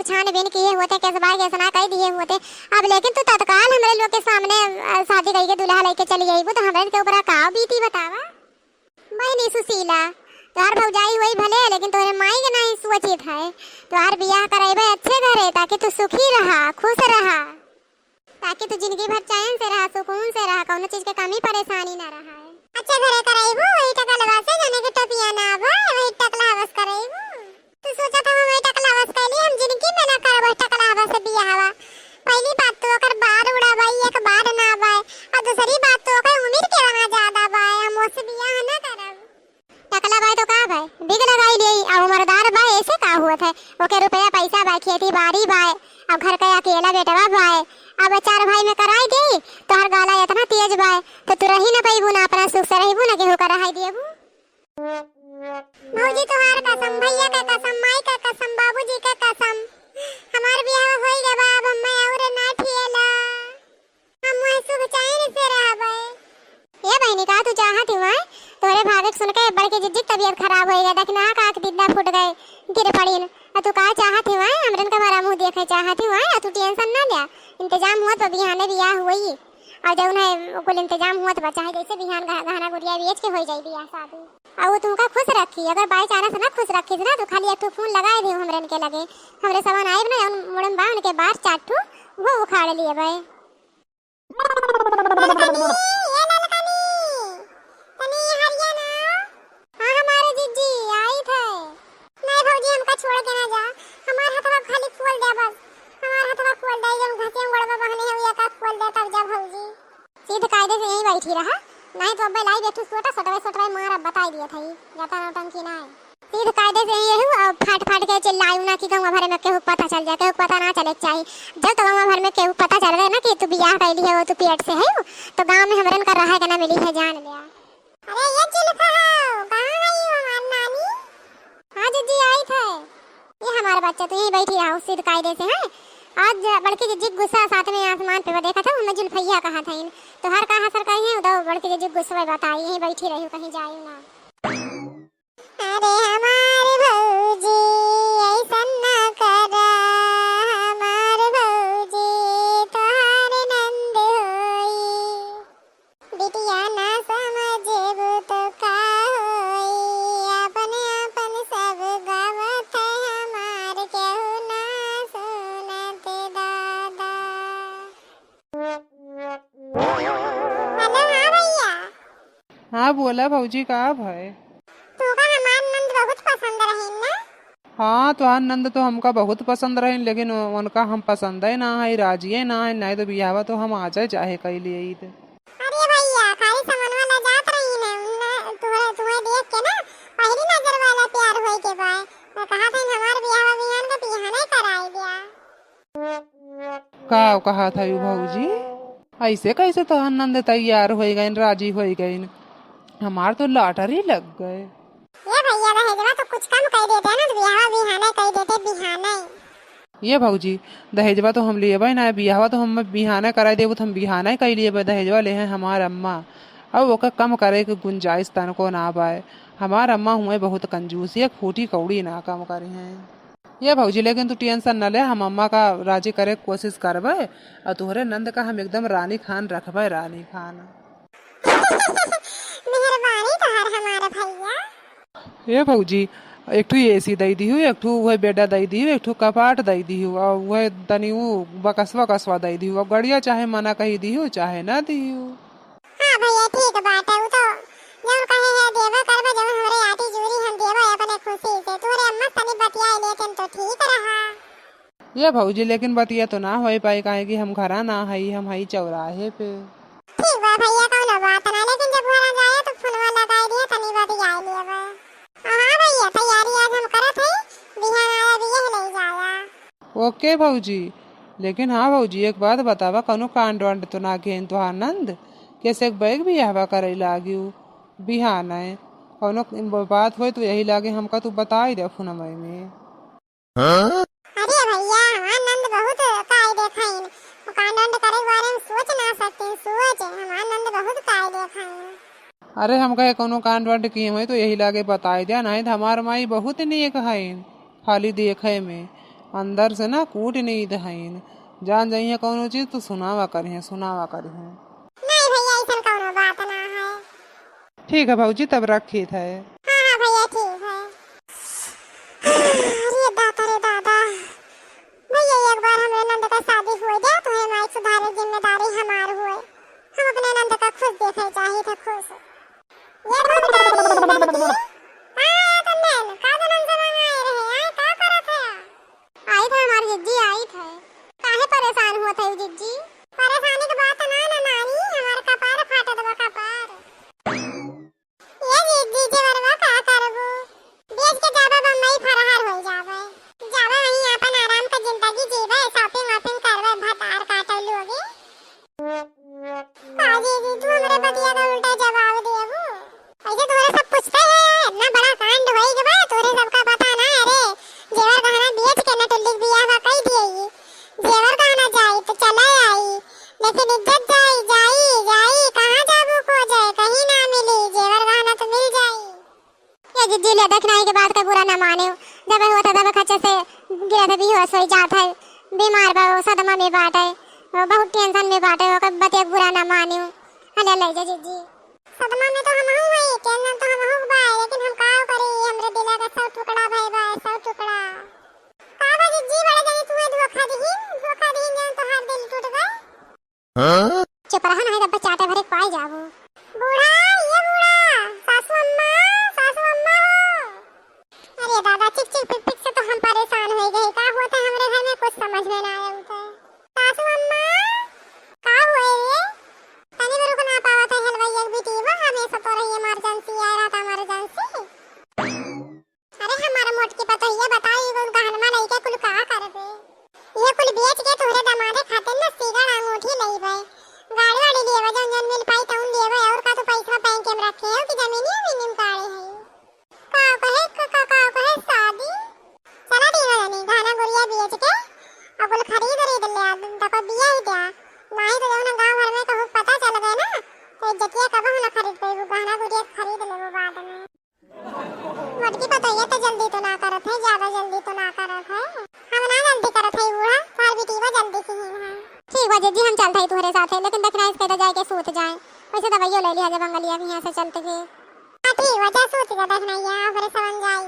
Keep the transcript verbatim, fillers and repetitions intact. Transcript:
छानबीन किहे होते, केस बाय केस ना कइ दिहे होते। अब लेकिन तू तत्काल हमरे लोग के सामने, अ, शादी कइके दूल्हा लइके चली अइबू, तो हमरे के ऊपर का बीती बतावा? बहिनी सुशीला, तोहार भौजाई होई भले, लेकिन तोहरे माई के नाहीं सोचित है। तोहार बियाह करइबे अच्छे घरे, ताकि तू सुखी रहा, खुश रहा। ताकि तू जिंदगी भर चैन से रहा, सुकून से रहा, कउनो चीज के कमी परेशानी ना रहा है। अच्छा घरे करइबू, वही टकलवा से जउने के टोपिया ना बा, वही टकलवा से करइबू। तू सोचत हऊ वही टकलवा से कइली, हम जिंदगी में ना करब वही टकलवा से बियाहवा। पहली बात तो ओकर बार उड़ा बा, एक बार ना बा, और दूसरी बात तो ओकर उम्र केतना ज्यादा बा, हम ओसे बियाह ना करब। टकला बाय तो का बाय, बिग लगाई लेई, आ उमरदार बाय, ऐसे का होत है? ओके रुपया पैसा बाय, खेती बाड़ी बाय, अब घर का अकेला बेटवा बाय, अब चार भाई में कराई देई, तोहर गाला इतना तेज बाय, तो तू रही ना पइबू ना, अपना सुख से रहबू ना, केहू का रहाई देबू। भौजी तोहार कसम, भैया के कसम, माई के कसम, बाबूजी के कसम, हमार बियाह होई गवा, अब हमें और ना ठिएला। हम वह शुभ चैन से रहबै। ए बहिनी, का तू चाहत हऊ, आय? तोहरे भागे के सुन के बड़की जिज्जी के तबियत खराब होइ गए, देखना का के दिद्दा फूट गए, गिर पड़ीन। आ तू का चाहत हऊ, आय? हमरन का मारा मुँह देखे चाहत हऊ, आय? आ तू tension ना ल्या, इंतजाम हुआ तो बिहाने बियाह हुई। और जौन है कुल इंतजाम हुआ तो बचा है, जैसे बिहान गह-, गहना गुड़िया बेच के होइ जाई बियाह शादी। आ वो तुमका खुश रखी, अगर by chance ना खुश रखी ना तो खाली एक ठो फोन लगाए दियो हमरन के लगे, हमरे सवन आइब ना, जौन मुड़न बा उनके बार चार ठो वो उखाड़ लिए बे। ललकनी, ए ललकनी, तनी हरिया ना। हाँ, हमारे जिज्जी, आई थे। नहीं भौजी, हमका छोड़ के ना जा, हमार हथवा खाली खोल दे बस, हमार हथवा खोल दे, जब घसिया में गोड़वा बहने हैं, ये का खोल दे, तब जा भौजी। सीध कायदे से यहीं बैठी रहा, नहीं तो अब्बे लाई बैठू सोटा, सोटवे, सोटवे मार, अब बताई दिया था ये, ज्यादा नौटंकी ना है। सीध कायदे से यही हूँ, अब फाट फाट के चिल्लायू ना कि गौवा भरे में केहू पता चल जाए, केहू पता ना चले के चाही। जब तो गौवा भर में केहू पता चल गए ना कि तू बियाह कैली है, तू पेट से है, तो गाँव में हमरन का रहे के ना मिली है, जान लिया। अरे ये जुल्फा हो, कहाँ गई हो हमार नानी? हाँ जिज्जी, आई थे। ये हमार बच्चा, तू यहीं बैठी रहा, सीध कायदे से, हैं? आज बड़की जिज्जी के गुस्सा सातवें आसमान पे बा, देखा था, हमें जुल्फैया कहा था इन। तो हर का हसर कही है, उधर बड़की जिज्जी के गुस्सा बताई, यहीं बैठी रही, कहीं जाई ना। अरे हमार भौजी, ऐसन ना करा, हमार भौजी, तोहार नंद होई। बिटिया ना समझबू तो का होई, अपन अपन सब गावत है, हमार केहू ना सुनत दादा। हेलो, हाँ भैया। हाँ, बोला भौजी, का भय? तोका हमार नंद बहुत पसंद रहीन ना? हाँ, तोहार नंद तो हमका बहुत पसंद रहीन, लेकिन उ-, उनका हम पसंदे ना है, राजिए ना है, नहीं तो बियाहवा तो हम आजे चाहे कइ लिए ईत। अरे भैया, खाली समनवा ला जात रहीन है, उन्हें, तुहे, तुहे देख के ना, पहली नजर वाला प्यार होई के बाय। मैं कहा था, हमार बियाहवा बिहान का बिहाने कराई दिया। का कहत हयू भौजी? ऐसे कैसे तोहार नंद तैयार होइ गइन, राजी होइ गइन? हमार तो lottery लग गए। ये भैया, दहेजवा तो कुछ कम कइ देते ना, तो बियाहवा बिहाने कइ देते, बिहाने। ये भौजी, दहेजवा तो हम लेबै ना, बियाहवा तो हम बिहाने कराइ देबू, तो हम बिहाने कइ लेबै, दहेजवा लेहे हमार अम्मा। अब ओकर कम करे के गुंजाइश तनको ना बाय। हमार अम्मा हुए बहुत कंजूस, एक फूटी कौड़ी ना कम करिहें। ये भौजी, लेकिन तू tension न ले, हम अम्मा का राजी करे के कोशिश करबे, और तोहरे नंद का हम एकदम रानी खान रखबे, रानी खान। मेहरबानी तोहार हमार भैया। ए भौजी, एक ठो AC दइ दिहू, एक ठो उहे बेडा दइ दिहू, एक ठो कपाट दइ दिहू, और उहे तनी उ बकसवा, बकसवा दइ दिहू। अब गड़िया चाहे मना कही दिहू, चाहे ना दिहू। हाँ भैया, ठीक बात है, उ तो जौन कहे है देबे करबे, जौन हमरे आटी जूरी हम देबे अपने खुशी से। तोहरे अम्मा से तनी बतियाए लेते तो ठीक रहा। ये भौजी, लेकिन बतिया तो ना होइ पाई, काहे कि हम घरा ना हई, हम हई चौराहे पे। ठीक बा भैया, कौनो बात ना, लेकिन जब घरा जाए तो फोनवा लगाए दिया, तनी बतियाए लेबे। हाँ भैया, तैयारी आज हम करत हई, बिहान आया बियाह ले जाया। OK भौजी, लेकिन हाँ भौजी, एक बात बतावा, कौनो कांड वांड तो ना किहेन तोहार नंद? कैसे एक बैग बियाहवा करे लागियो बिहान है, कौनो बात होई तो यही लागे हमका तू बताई दे फोनवे में। अरे भैया, हमार नंद बहुत कायदे खाइन, वो कांड वांड करे के बारे में सोच ना सकते, सोच, हमार नंद बहुत कायदे खाइन। अरे, हम कहे कौनो कांड वांड किहे होई तो यही लागे बताई द्या, नहीं तो हमार माई बहुत नेक हईन, खाली देखे में। अंदर से ना कूटनीत हईन, जान जइहें कउनो चीज तो सुनावा करिहें, सुनावा करिहें। नहीं भइया, अइसन कउनो बात ना है। ठीक है भउजी, तब रखित है। हाँ, हाँ भइया, ठीक है। अरे दादा रे दादा, भइया एक बार हमरे नंद का शादी हुए दे, तो हमारी सुधारे जिम्मेदारी हमार हुए। हम अपने नंद का खुश देखे चाहित है, खुश। ये भगतारी नंद की। हाँ, तो नैन, का जनम से मंगाए रहे, आए, का करत है? आइत है हमार जिज्जी, आइत है। काहे परेशान होत है जिज्जी? परेशानी के बात ना, ना नानी, हमार कपार फाटत बा, कपार। ये जिज्जी, जेवरवा का करबू? बेच के जाबे बम्बई फरहार होई जाबे। जाबे वहीं आपन आराम का जिंदगी जीबे, shopping वॉपिंग करबे, भतार काटे लोगे। का जिज्जी, तू हमरे बतिया का उल्टा जवाब देबू? ऐसे तोरे सब पूछते हैं, इतना बड़ा कांड होई के बा, तोरे सबका पता ना। अरे, जेवर गहना बेच के ना टुल्ली के बियाह बा कई दिए। जेवर गहना जाई तो चला आई, लेकिन इज्जत जाई, जाई, जाई, कहाँ जाबू खोजे, कहीं ना मिली, जेवर गहना तो मिल जाई। ये जिज्जी ले, देखनाई के बात का बुरा ना माने, जब होता तब खच्चे से गिरा था, बेहोश होई जात है, बीमार बा, वो सदमा में बाटे, वो बहुत tension में बाटे, ओकर बतिया बुरा ना माने। हले ले जा जिज्जी। सदमा में तो हमहू हई, tension तो हमहू के बा, लेकिन हम का करी, हमरे दिला का सौ टुकड़ा भई बा, सौ टुकड़ा। का बा जिज्जी, बड़ा जानी तू धोखा दिहिन, धोखा दिहिन जान तोहार दिल टूट गए। हाँ? चुप रहा, नहीं तब चाटे भरे पाई जाबू। बूढ़ा, ये बूढ़ा, सासू अम्मा, सासू अम्मा हो। अरे दादा, चिक चिक पिक पिक से तो हम परेशान हो गए। का होता है हमरे घर में, कुछ समझ में ना आया होता है। सासू अम्मा, का हुए रे? तनी भी रुक ना पावत है हलवाई एक बेटी, वो हमेशा तो रही emergency, आ रहा था emergency। अरे हमार मोटकी पतोहिया, बताओ, ई कुल गहनवा लइके कुल का करबे? ये कुल बेच के तोहरे दमादे खातिर न सीगड़ अंगूठी लइबे, गाड़ी वाड़ी लेबे, जौन जौन मिल पाई तौन लेबे। और का तू पैसा बैंक में रखे हो कि जमीनिया में निमकाड़े है? का कहे, का, का, का कहे शादी? चला ठीक है, जनी गहना गुरिया बेच के और कुल खरीद खरीद ले आ, तको दिया ही द्या, नाही तो जौन गाँव भर में कहूँ पता चल गए ना, तो इज्जतिया कबहू ना खरीद पेबू, गहना गुरिया खरीद लेबू बाद में। मोटकी पतोहिया तो जल्दी तो ना करत है, ज्यादा जल्दी तो ना करत है। हम ना जल्दी करत है बूढ़ा, सार बिटिया जल्दी की ही है। ठीक बा जिज्जी, हम चलत है तोहरे साथे, लेकिन दखिनाइस कह दे जाए के सूत जाए। वैसे दवाइयो ले लिया जब बंगलिया भी यहाँ से चलते फिर। हाँ ठीक बा, जा सूत जा दखिनाइया, ओकरे समझ जाई।